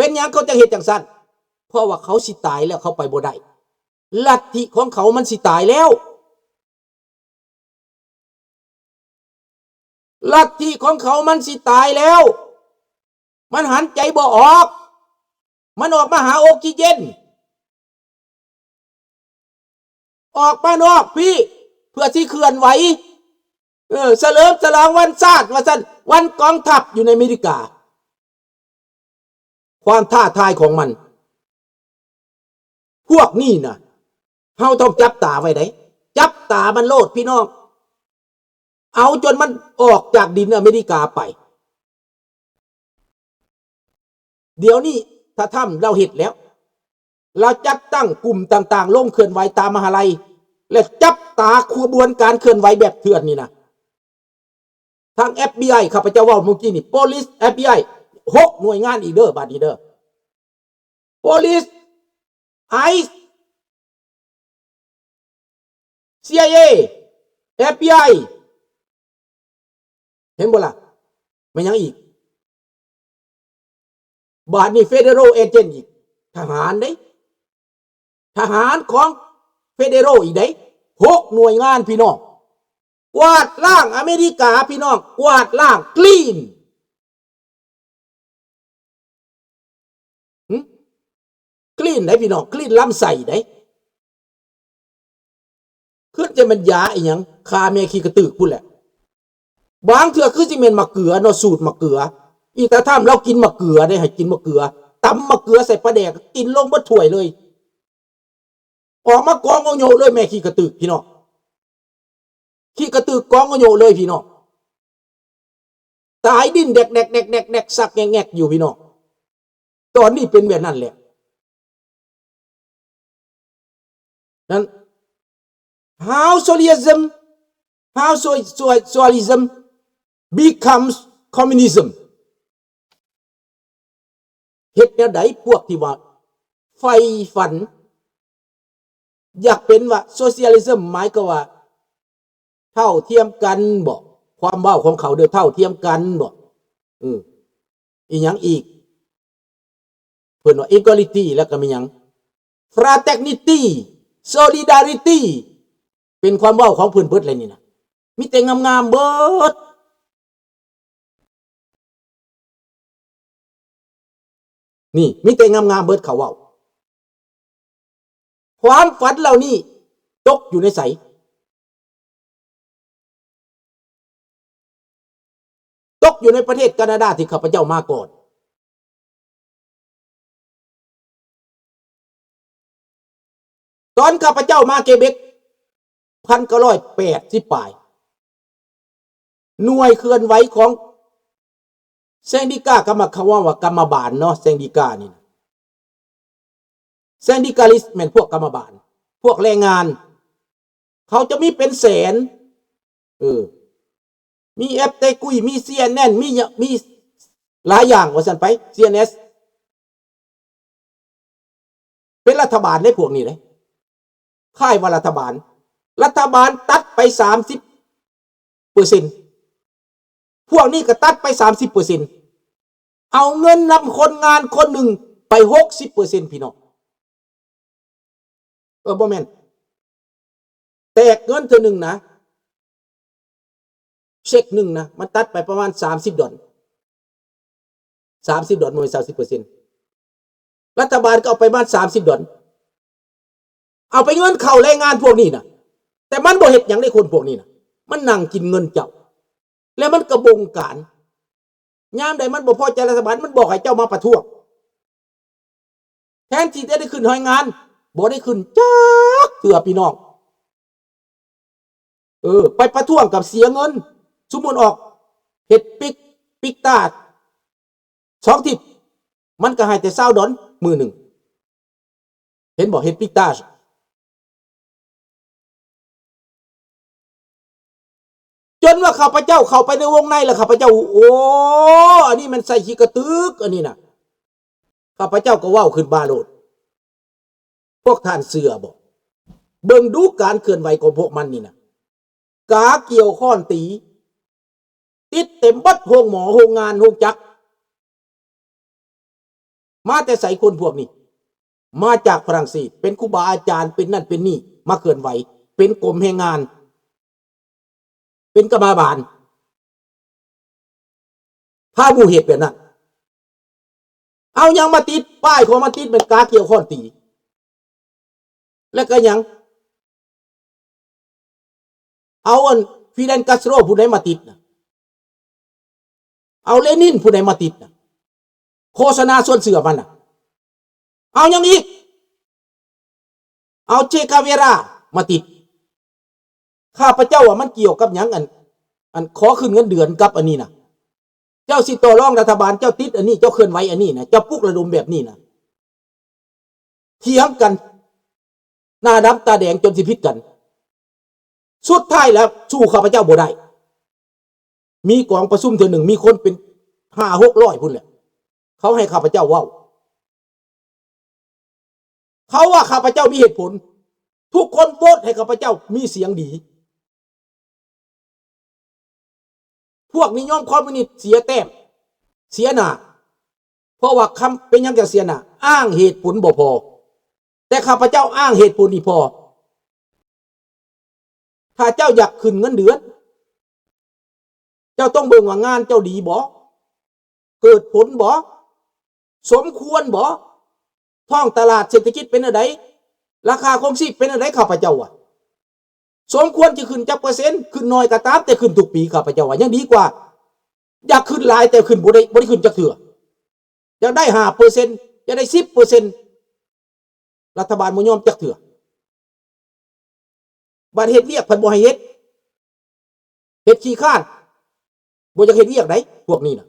ປັນຫຍັງເຂົາຈັ່ງເຮັດຈັ່ງຊັ້ນ? ເພາະວ່າເຂົາຊິຕາຍແລ້ວ ເຂົາໄປບໍ່ໄດ້. ລັດທິຂອງເຂົາມັນຊິຕາຍແລ້ວ. ລັດທິຂອງເຂົາມັນຊິຕາຍແລ້ວ. ມັນຫັນໃຈບໍ່ອອກ. ມັນອອກມາຫາອົກຊີເຈນ. ອອກມານອກພີ້ ເພື່ອຊິເຄື່ອນໄຫວ. ເອີ ສະເຫຼີມສະຫຼອງວັນຊາດວ່າຊັ້ນ, ວັນກອງທັບຢູ່ໃນອາເມລິກາ. ຄວາມທ້າທາຍຂອງມັນ ພວກນີ້ນະ ເຮົາຕ້ອງຈັບຕາໄວ້ເດ້. ຈັບຕາມັນໂລດພີ່ນ້ອງ. ເອົາຈົນມັນອອກຈາກດິນອາເມລິກາໄປ. ດຽວນີ້ຖ້າທຳລາວເຮັດແລ້ວ, ລາວຈັດຕັ້ງກຸ່ມຕ່າງໆລົງເຄື່ອນໄຫວຕາມມະຫາໄລ ແລະ ຈັບຕາຂະບວນການເຄື່ອນໄຫວແບບເຖື່ອນນີ້ນະ. ທັງ ເອັຟບີໄອ ຂ້າພະເຈົ້າເວົ້າມື້ກີ້ນີ້ ໂປລິສ ເອັຟບີໄອ ຫົກໜ່ວຍງານອີກເດີ ບາດນີ້ເດີ. ໂປລິສ ໄອສ໌ ຊີໄອເອ ເອັຟບີໄອ ເຫັນບໍ່ລະ? ແມ່ນຫຍັງອີກ? ບາດນີ້ Federal Agent ອີກ ທະຫານເດ້ ທະຫານຂອງ Federal ອີກເດ້ ຫົກໜ່ວຍງານພີ່ນ້ອງ ກວາດລ້າງອາເມລິກາພີ່ນ້ອງ ກວາດລ້າງ clean ຫຶ? clean ໄດ໋ພີ່ນ້ອງ clean ລຳໄສ້ໄດ໋. ຄືຈະແມ່ນຢາອີ່ຫຍັງ ຂ້າແມ່ຂີ້ກະຕຶກພຸ້ນແຫຼະ. ບາງເທື່ອຄືຊິແມ່ນໝາກເກືອເນາະ ສູດໝາກເກືອ. ອີຕາທຳລາວກິນໝາກເກືອເດ້ ໃຫ້ກິນໝາກເກືອ ຕຳໝາກເກືອໃສ່ປາແດກ ກິນລົງເບິດຖ້ວຍເລີຍ. ອອກມາກອງໂອໂຍະເລີຍ ແມ່ຂີ້ກະຕຶກພີ່ນ້ອງ ຂີ້ກະຕຶກກອງໂອໂຍະເລີຍພີ່ນ້ອງ. ຕາຍດິນແດກໆໆໆ ຊັກແງກໆຢູ່ພີ່ນ້ອງ. ຕອນນີ້ເປັນແບບນັ້ນແຫຼະ. ນັ້ນ how socialism, how so- so- socialism becomes communism. ເຮັດແນວໃດພວກທີ່ວ່າໃຝ່ຝັນ ຢາກເປັນວ່າ socialism ໝາຍຄວາມວ່າເທົ່າທຽມກັນບໍ? ຄວາມເວົ້າຂອງເຂົາເດີ ເທົ່າທຽມກັນບໍ? ເອີ ອີຫຍັງອີກ? ເພິ່ນວ່າ equality ແລ້ວກໍມີຫຍັງ? fraternity, solidarity ເປັນຄວາມເວົ້າຂອງເພິ່ນເບິດແຫຼະນີ້ນະ. ມີແຕ່ງາມໆເບິດ. ນີ້ ມີແຕ່ງາມໆເບິດເຂົາເວົ້າ. ຄວາມຝັນເຫຼົ່ານີ້ຕົກຢູ່ໃນໃສ? ຕົກຢູ່ໃນປະເທດການາດາທີ່ຂ້າພະເຈົ້າມາກ່ອນ. ຕອນຂ້າພະເຈົ້າມາເກເບັກ ພັນເກົ້າຮ້ອຍແປດສິບປາຍ ໜ່ວຍເຄື່ອນໄຫວຂອງ syndicat ກຳມະ ເຂົາເວົ້າວ່າກຳມະບານເນາະ syndicat ນີ້ນະ syndicalist ແມ່ນພວກກຳມະບານ ພວກແຮງງານ ເຂົາຈະມີເປັນແສນ ເອີ ມີແອັບເຕກຸຍ ມີ CNN ມີຫຍັງ ມີຫຼາຍຢ່າງວ່າຊັ້ນໄປ CNS ເປັນລັດຖະບານເດ້ພວກນີ້ເດ້ ຄ້າຍວ່າລັດຖະບານ ລັດຖະບານຕັດໄປສາມສິບເປີເຊັນ ພວກນີ້ກໍຕັດໄປສາມສິບເປີເຊັນ ເອົາເງິນນຳຄົນງານຄົນໜຶ່ງໄປຫົກສິບເປີເຊັນ ພີ່ນ້ອງ. ເອີ ບໍ່ແມ່ນ ແຕກເງິນເທື່ອໜຶ່ງນະ ເຊັກໜຶ່ງນະ ມັນຕັດໄປປະມານສາມສິບດອນ ສາມສິບດອນ ບໍ່ແມ່ນສາມສິບເປີເຊັນ ລັດຖະບານກໍເອົາໄປປະມານສາມສິບດອນ ເອົາໄປເງິນເຂົ້າແຮງງານພວກນີ້ນະ ແຕ່ມັນບໍ່ເຮັດຫຍັງໃນຄົນພວກນີ້ນະ ມັນນັ່ງກິນເງິນເຈົ້າ ແລ້ວມັນກໍບົງການ ຍາມໃດມັນບໍ່ພໍໃຈລັດຖະບານ ມັນບອກໃຫ້ເຈົ້າມາປະທ້ວງ ແທນທີ່ຈະໄດ້ຂຶ້ນແຮງງານ ບໍ່ໄດ້ຂຶ້ນຈັກເທື່ອພີ່ນ້ອງ ເອີ ໄປປະທ້ວງກັບເສຍເງິນ ສົມມຸດອອກເຮັດປິກ ປິກຕາສອງທິດ ມັນກໍໃຫ້ແຕ່ຊາວດອນມື້ໜຶ່ງ ເຫັນບໍ່ ເຮັດປິກຕາສ ຈົນວ່າຂ້າພະເຈົ້າເຂົ້າໄປໃນວົງໃນແລ້ວ ຂ້າພະເຈົ້າ ໂອ້ ອັນນີ້ມັນໃສ່ຂີ້ກະຕຶກ ອັນນີ້ນະ ຂ້າພະເຈົ້າກໍເວົ້າຂຶ້ນມາໂລດ ພວກທ່ານເຊື່ອບໍ່? ເບິ່ງດູການເຄື່ອນໄຫວຂອງພວກມັນນີ້ນະ ກາກ່ຽວຄ້ອນຕີ ຕິດເຕັມເບິດໂຮງໝໍ ໂຮງງານ ໂຮງຈັກ. ມາແຕ່ໃສຄົນພວກນີ້? ມາຈາກຝຣັ່ງເສດ ເປັນຄູບາອາຈານ ເປັນນັ້ນເປັນນີ້ ມາເຄື່ອນໄຫວ ເປັນກົມແຮງງານ ເປັນກຳມະບານ. ພາໝູ່ເຮັດແບບນັ້ນ. ເອົາຫຍັງມາຕິດ? ປ້າຍຂອງມັນຕິດແມ່ນກາກ່ຽວຄ້ອນຕີ ແລ້ວກໍຫຍັງ? ເອົາອັນຟີເດນກາສໂຕຣຜູ້ໃດມາຕິດນະ? ເອົາເລນິນຜູ້ໃດມາຕິດນະ? ໂຄສະນາຊວນເຊື່ອມັນນະ. ເອົາຫຍັງອີກ? ເອົາເຈກາເວລາມາຕິດ. ຂ້າພະເຈົ້າວ່າມັນກ່ຽວກັບຫຍັງ? ອັນ ອັນຂໍຂຶ້ນເງິນເດືອນກັບອັນນີ້ນະ. ເຈົ້າຊິຕໍ່ລອງລັດຖະບານ, ເຈົ້າຕິດອັນນີ້, ເຈົ້າເຄື່ອນໄຫວອັນນີ້ນະ, ເຈົ້າປຸກລະດົມແບບນີ້ນະ. ຖຽງກັນໜ້າດຳຕາແດງຈົນຊິຜິດກັນ. ສຸດທ້າຍແລ້ວສູ້ຂ້າພະເຈົ້າບໍ່ໄດ້. ມີກອງປະຊຸມເທື່ອໜຶ່ງ ມີຄົນເປັນຫ້າຫົກຮ້ອຍພຸ້ນແຫຼະ ເຂົາໃຫ້ຂ້າພະເຈົ້າເວົ້າ. ເຂົາວ່າຂ້າພະເຈົ້າມີເຫດຜົນ. ທຸກຄົນໂຫວດໃຫ້ຂ້າພະເຈົ້າມີສຽງດີ. ພວກນິຍົມຄອມມິວນິດເສຍແຕ້ມ ເສຍໜ້າ. ເພາະວ່າຄຳ ເປັນຫຍັງຈັ່ງເສຍໜ້າ? ອ້າງເຫດຜົນບໍ່ພໍ. ແຕ່ຂ້າພະເຈົ້າອ້າງເຫດຜົນນີ້ພໍ. ຖ້າເຈົ້າຢາກຂຶ້ນເງິນເດືອນ, ເຈົ້າຕ້ອງເບິ່ງວ່າງານເຈົ້າດີບໍ່? ເກີດຜົນບໍ່? ສົມຄວນບໍ່? ທ້ອງຕະຫຼາດເສດຖະກິດເປັນແນວໃດ? ລາຄາຄອງຊີບເປັນແນວໃດ? ຂ້າພະເຈົ້າວ່າ ສົມຄວນຈະຂຶ້ນຈັກເປີເຊັນ? ຂຶ້ນໜ້ອຍກໍຕາມ, ແຕ່ຂຶ້ນທຸກປີ, ຂ້າພະເຈົ້າວ່າຍັງດີກວ່າ ຢາກຂຶ້ນຫຼາຍແຕ່ຂຶ້ນບໍ່ໄດ້, ບໍ່ໄດ້ຂຶ້ນຈັກເທື່ອ. ຢາກໄດ້ຫ້າເປີເຊັນ, ຢາກໄດ້ສິບເປີເຊັນ, ລັດຖະບານບໍ່ຍອມຈັກເທື່ອ. ບັດເຮັດວຽກພັດບໍ່ໃຫ້ເຮັດ, ເຮັດຂີ້ຄ້ານ, ບໍ່ຢາກເຮັດວຽກໃດ໋ ພວກນີ້ນະ.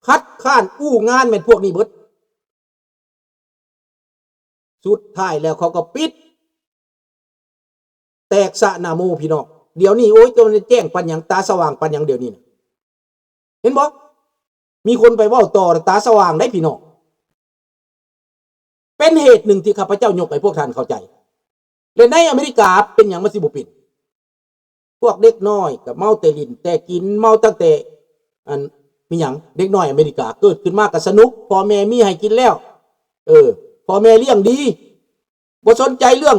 ຄັດຄ້ານອູ້ງານແມ່ນພວກນີ້ເບິດ. ສຸດທ້າຍແລ້ວເຂົາກໍປິດ ແຕກສະໜ້າໂມພີ່ນ້ອງ. ດຽວນີ້ ໂອ້ຍ ຕົວມັນແຈ້ງປານຫຍັງ, ຕາສະຫວ່າງປານຫຍັງດຽວນີ້ນະ. ເຫັນບໍ່? ມີຄົນໄປເວົ້າຕໍ່ ຕາສະຫວ່າງໄດ໋ພີ່ນ້ອງ. ເປັນເຫດໜຶ່ງທີ່ຂ້າພະເຈົ້າຍົກໃຫ້ພວກທ່ານເຂົ້າໃຈ. ແລະ ໃນອາເມລິກາເປັນຫຍັງມັນຊິບໍ່ເປັນ? ພວກເດັກນ້ອຍກໍເມົາແຕ່ຫຼິ້ນແຕ່ກິນ, ເມົາຕັ້ງແຕ່ ອັນ ມີຫຍັງ? ເດັກນ້ອຍອາເມລິກາເກີດຂຶ້ນມາກໍສະໜຸກ, ພໍ່ແມ່ມີໃຫ້ກິນແລ້ວ, ເອີ ພໍ່ແມ່ລ້ຽງດີ, ບໍ່ສົນໃຈເລື່ອງ,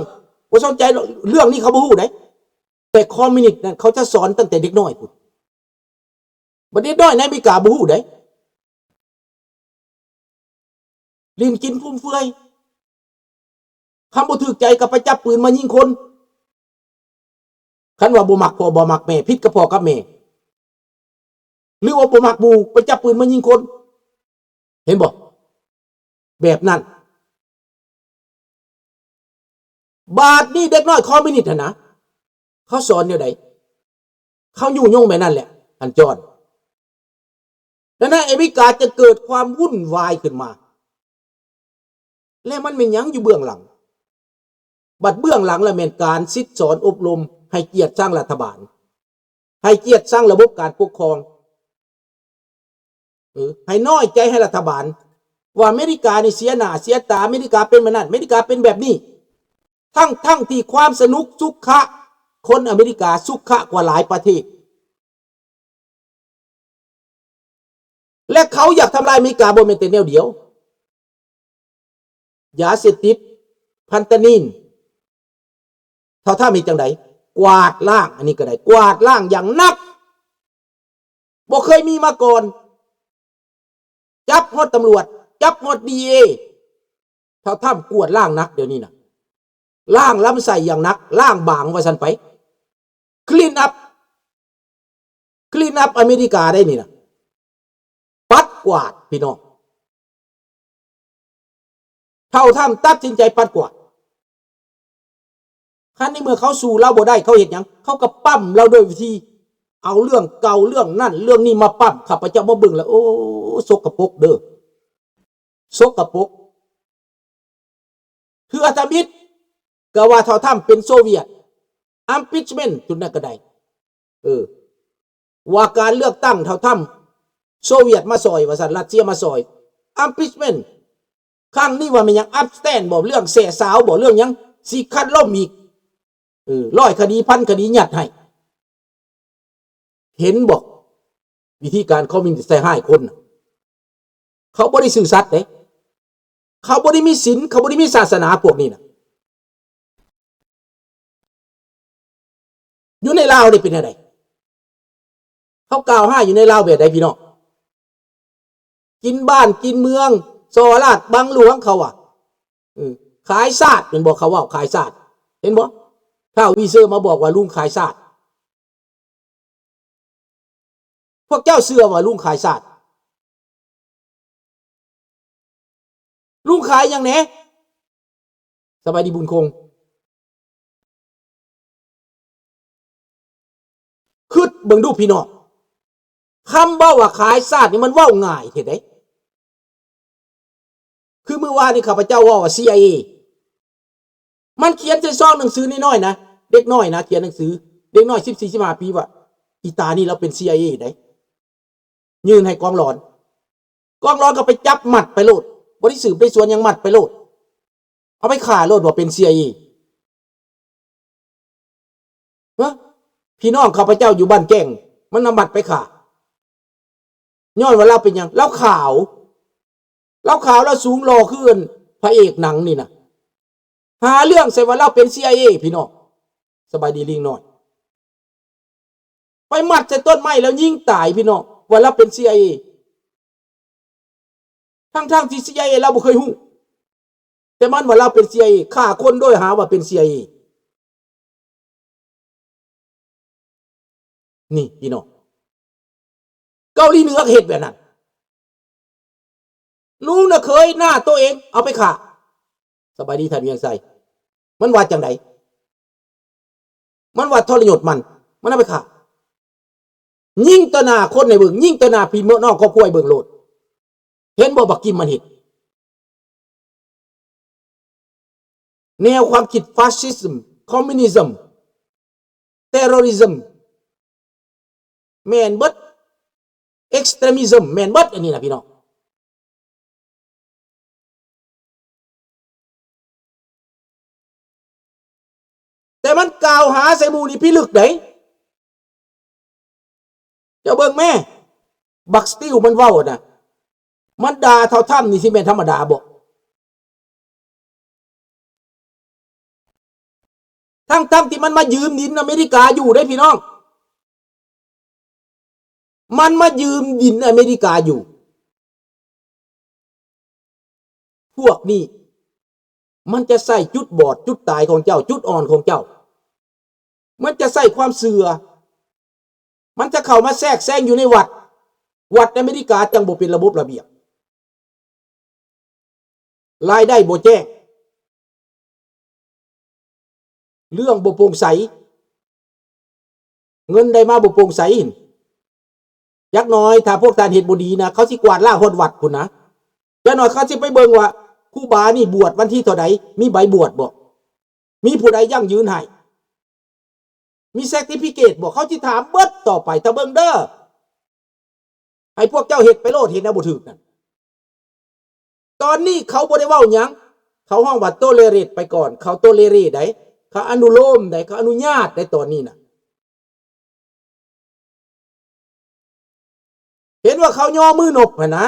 ບໍ່ສົນໃຈເລື່ອງນີ້, ເຂົາບໍ່ຮູ້ໃດ໋. ແຕ່ຄອມມິວນິດນັ້ນ ເຂົາຈະສອນຕັ້ງແຕ່ເດັກນ້ອຍພຸ້ນ. ບັດເດັກນ້ອຍໃນອາເມລິກາບໍ່ຮູ້ໃດ໋. ຫຼິ້ນກິນຟຸມເຟືອຍ, ຄັນບໍ່ຖືກໃຈກໍໄປຈັບປືນມາຍິງຄົນ. ຄັນວ່າບໍ່ມັກພໍ່ບໍ່ມັກແມ່, ຜິດກັບພໍ່ກັບແມ່, ຫຼືວ່າບໍ່ມັກໝູ່, ໄປຈັບປືນມາຍິງຄົນ. ເຫັນບໍ່? ແບບນັ້ນ. ບາດນີ້ເດັກນ້ອຍຄອມມິວນິດຫັ້ນນະ ເຂົາສອນແນວໃດ? ເຂົາຍຸຍົງແບບນັ້ນແຫຼະ ທ່ານຈອນ. ດັ່ງນັ້ນອາເມລິກາຈະເກີດຄວາມວຸ່ນວາຍຂຶ້ນມາ. ແລະ ມັນແມ່ນຫຍັງຢູ່ເບື້ອງຫຼັງ? ບັດເບື້ອງຫຼັງລະແມ່ນການສິດສອນອົບຮົມໃຫ້ກຽດຊັງລັດຖະບານ, ໃຫ້ກຽດຊັງລະບົບການປົກຄອງ, ເອີ ໃຫ້ນ້ອຍໃຈໃຫ້ລັດຖະບານ ວ່າອາເມລິການີ້ເສຍໜ້າເສຍຕາ, ອາເມລິກາເປັນແບບນັ້ນ, ອາເມລິກາເປັນແບບນີ້, ທັງໆທີ່ຄວາມສະໜຸກສຸຂະ ຄົນອາເມລິກາສຸຂະກວ່າຫຼາຍປະເທດ. ແລະ ເຂົາຢາກທຳລາຍອາເມລິກາບໍ່ແມ່ນແຕ່ແນວດຽວ. ຢາເສບຕິດ ເຟນຕານິນ ເທົ່າທຳເຮັດຈັ່ງໃດ? ກວາດລ້າງ, ອັນນີ້ກໍໄດ້ ກວາດລ້າງຢ່າງໜັກ ບໍ່ເຄີຍມີມາກ່ອນ. ຈັບຮອດຕຳຫຼວດ, ຈັບຮອດດີເອ. ເທົ່າທຳກວດລ້າງໜັກດຽວນີ້ນະ, ລ້າງລຳໄສ້ຢ່າງໜັກ, ລ້າງບາງວ່າຊັ້ນໄປ. ຄລີນອັບ ຄລີນອັບອາເມລິກາໄດ໋ນີ້ນະ, ປັດກວາດພີ່ນ້ອງ. ເທົ່າທຳຕັດສິນໃຈປັດກວາດ. ຄັນໃນເມື່ອເຂົາສູ້ລາວບໍ່ໄດ້, ເຂົາເຮັດຫຍັງ? ເຂົາກໍປ້ຳລາວໂດຍວິທີເອົາເລື່ອງເກົ່າ, ເລື່ອງນັ້ນເລື່ອງນີ້ມາປ້ຳ. ຂ້າພະເຈົ້າມາເບິ່ງແລ້ວ ໂອ້ ສົກກະປົກເດີ້, ສົກກະປົກ. ເທື່ອທຳອິດກໍວ່າເທົ່າທຳເປັນໂຊວຽດ, ອຳພີດເມັນ ຈຸດນັ້ນກໍໄດ້. ເອີ ວ່າການເລືອກຕັ້ງເທົ່າທຳ ໂຊວຽດມາຊ່ອຍວ່າຊັ້ນ, ຣັດເຊຍມາຊ່ອຍ, ອຳພີດເມັນ. ຄັ້ງນີ້ວ່າແມ່ນຫຍັງ? ອັບສະແຕນບໍ? ເລື່ອງແຊສາວບໍ? ເລື່ອງຫຍັງ? ຊິຄັດລົມອີກ. ເອີ ຮ້ອຍຄະດີ ພັນຄະດີ ຍັດໃຫ້. ເຫັນບໍ່? ວິທີການຄອມມິວນິດໃສ່ຮ້າຍຄົນນະ, ເຂົາບໍ່ໄດ້ຊື່ສັດເດ້. ເຂົາບໍ່ໄດ້ມີສິນ ເຂົາບໍ່ໄດ້ມີສາສະໜາພວກນີ້ນະ. ຢູ່ໃນລາວນີ້ເປັນແນວໃດ? ເຂົາກ່າວຫາຢູ່ໃນລາວແບບໃດພີ່ນ້ອງ? ກິນບ້ານກິນເມືອງ ສໍ້ລາດບັງຫຼວງເຂົາວ່າ ເອີ ຂາຍຊາດແມ່ນບໍ່? ເຂົາເວົ້າຂາຍຊາດ ເຫັນບໍ່? ທ້າວວີເຊີມາບອກວ່າລຸງຂາຍຊາດ. ພວກເຈົ້າເຊື່ອວ່າລຸງຂາຍຊາດ? ລຸງຂາຍຫຍັງແດ່? ສະບາຍດີບຸນຄົງ. ຄິດເບິ່ງດູພີ່ນ້ອງ, ຄຳເວົ້າວ່າຂາຍຊາດນີ້ມັນເວົ້າງ່າຍແທ້ເດ້. ຄືມື້ວານນີ້ຂ້າພະເຈົ້າເວົ້າວ່າ ຊີໄອເອ ມັນຂຽນໃສ່ຊອງໜັງສືນ້ອຍໆນະ, ເດັກນ້ອຍນະ ຂຽນໜັງສື, ເດັກນ້ອຍສິບສີ່ ສິບຫ້າປີ ວ່າ ອີຕານີ້ລາວເປັນ ຊີໄອເອ ໄດ໋. ຍື່ນໃຫ້ກອງຫຼອນ, ກອງຫຼອນກໍໄປຈັບມັດໄປໂລດ, ບໍ່ໄດ້ສືບໄດ້ສວນຫຍັງ ມັດໄປໂລດ, ເອົາໄປຂ້າໂລດ ວ່າເປັນ ຊີໄອເອ. ຮະ? ພີ່ນ້ອງຂ້າພະເຈົ້າຢູ່ບ້ານແກ້ງ ມັນເອົາມັດໄປຂ້າ ຍ້ອນວ່າລາວເປັນຫຍັງ? ລາວຂາວ, ລາວຂາວ ລາວສູງຫຼໍ່ຄືອັນພະເອກໜັງນີ້ນະ, ຫາເລື່ອງໃສ່ວ່າລາວເປັນ ຊີໄອເອ ພີ່ນ້ອງ. ສະບາຍດີລິງນ້ອຍ. ໄປມັດໃສ່ຕົ້ນໄມ້ແລ້ວຍິງຕາຍພີ່ນ້ອງ ວ່າລາວເປັນ ຊີໄອເອ ທັງໆທີ່ ຊີໄອເອ ລາວບໍ່ເຄີຍຮູ້, ແຕ່ມັນວ່າລາວເປັນ ຊີໄອເອ ຂ້າຄົນໂດຍຫາວ່າເປັນ ຊີໄອເອ. ນີ້ພີ່ນ້ອງ, ເກົາຫຼີເໜືອກໍເຮັດແບບນັ້ນ. ລຸງນະເຂີຍໜ້າໂຕເອງເອົາໄປຂ້າ. ສະບາຍດີທ່ານວຽງໄຊ. ມັນວ່າຈັ່ງໃດ? ມັນວ່າທໍລະຍົດມັນ, ມັນເອົາໄປຂ້າ. ຍິງຕໍ່ໜ້າຄົນໃຫ້ເບິ່ງ, ຍິງຕໍ່ໜ້າພີ່ນ້ອງຄອບຄົວໃຫ້ເບິ່ງໂລດ. ເຫັນບໍ່ບັກກິມມັນເຮັດ? ແນວຄວາມຄິດ Fascism, Communism, Terrorism ແມ່ນເບິດ, Extremism ແມ່ນເບິດ ອັນນີ້ນະພີ່ນ້ອງ. ແຕ່ມັນກ່າວຫາໃສ່ໝູ່ນີ້ພິລຶກໃດ. ເຈົ້າເບິ່ງແມ້, ບັກສະຕິວມັນເວົ້ານະ, ມັນດ່າທ້າວທຳນີ້ຊິແມ່ນທຳມະດາບໍ່? ທັງໆທີ່ມັນມາຢືມດິນອາເມລິກາຢູ່ເດ້ພີ່ນ້ອງ, ມັນມາຢືມດິນອາເມລິກາຢູ່. ພວກນີ້ມັນຈະໃຊ້ຈຸດບອດຈຸດຕາຍຂອງເຈົ້າ, ຈຸດອ່ອນຂອງເຈົ້າ, ມັນຈະໃຊ້ຄວາມເຊື່ອ, ມັນຈະເຂົ້າມາແຊກແຊງຢູ່ໃນວັດ, ວັດອາເມລິກາຈັ່ງບໍ່ເປັນລະບົບລະບຽບ, ລາຍໄດ້ບໍ່ແຈ້ງ, ເລື່ອງບໍ່ໂປ່ງໃສ, ເງິນໄດ້ມາບໍ່ໂປ່ງໃສ. ຈັກໜ້ອຍຖ້າພວກທ່ານເຮັດບໍ່ດີນະ, ເຂົາຊິກວາດລ້າງຮອດວັດພຸ້ນນະ. ຈັກໜ້ອຍເຂົາຊິໄປເບິ່ງວ່າຄູບານີ້ບວດວັນທີເທົ່າໃດ, ມີໃບບວດບໍ່, ມີຜູ້ໃດຢັ້ງຢືນໃຫ້, ມີ certificate ບໍ່, ເຂົາຊິຖາມເບິດຕໍ່ໄປ. ຖ້າເບິ່ງເດີ, ໃຫ້ພວກເຈົ້າເຮັດໄປໂລດ, ເຮັດແນວບໍ່ຖືກນັ້ນ. ຕອນນີ້ເຂົາບໍ່ໄດ້ເວົ້າຫຍັງ, ເຂົາຮ້ອງວ່າ tolerate ໄປກ່ອນ, ເຂົາ tolerate ໄດ໋, ເຂົາອະນຸໂລມໄດ໋, ເຂົາອະນຸຍາດໄດ໋ ຕອນນີ້ນະ. ເຫັນວ່າເຂົາຍໍມືນົບຫັ້ນນະ,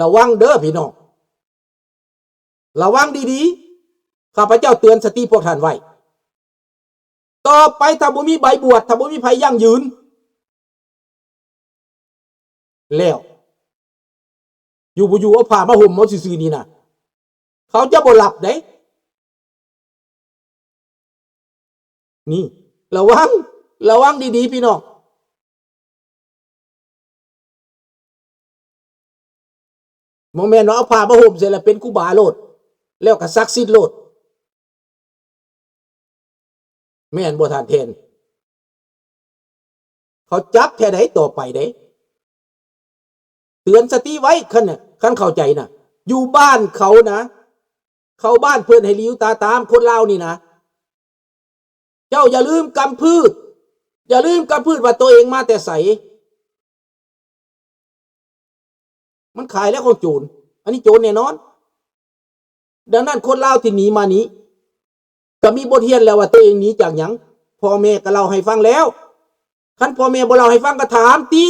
ລະວັງເດີພີ່ນ້ອງ, ລະວັງດີໆ. ຂ້າພະເຈົ້າເຕືອນສະຕິພວກທ່ານໄວ້. ຕໍ່ໄປຖ້າບໍ່ມີໃບບວດ, ຖ້າບໍ່ມີໃຜຢັ້ງຢືນ ແລ້ວ ຢູ່ບໍ່ຢູ່ເອົາຜ້າມາຫົ່ມເອົາຊື່ໆນີ້ນະ, ເຂົາຈະບໍ່ຮັບເດ້. ນີ້ ລະວັງ, ລະວັງດີໆ ພີ່ນ້ອງ. ບໍ່ແມ່ນວ່າເອົາຜ້າມາຫົ່ມໃສ່ແລ້ວເປັນຄູບາໂລດ, ແລ້ວກໍສັກສິດໂລດ. ແມ່ນບໍ່ທ່ານແທນ? ເຂົາຈັບແທ້ໃດຕໍ່ໄປເດ້. ເຕືອນສະຕິໄວ້, ຄັນ, ຄັນເຂົ້າໃຈນະ, ຢູ່ບ້ານເຂົານະ, ເຂົ້າບ້ານເພິ່ນໃຫ້ຫຼີວຕາຕາມ, ຄົນລາວນີ້ນະ. ເຈົ້າຢ່າລືມກຳພືດ, ຢ່າລືມກຳພືດວ່າໂຕເອງມາແຕ່ໃສ. ມັນຂາຍແລ້ວຂອງໂຈນ, ອັນນີ້ໂຈນແນ່ນອນ. ດັ່ງນັ້ນຄົນລາວທີ່ໜີມານີ້ ກໍມີບົດຮຽນແລ້ວວ່າໂຕເອງໜީຈາກຫຍັງ. ພໍ່ແມ່ກໍເລົ່າໃຫ້ຟັງແລ້ວ, ຄັນພໍ່ແມ່ບໍ່ເລົ່າໃຫ້ຟັງກໍຖາມຕິ,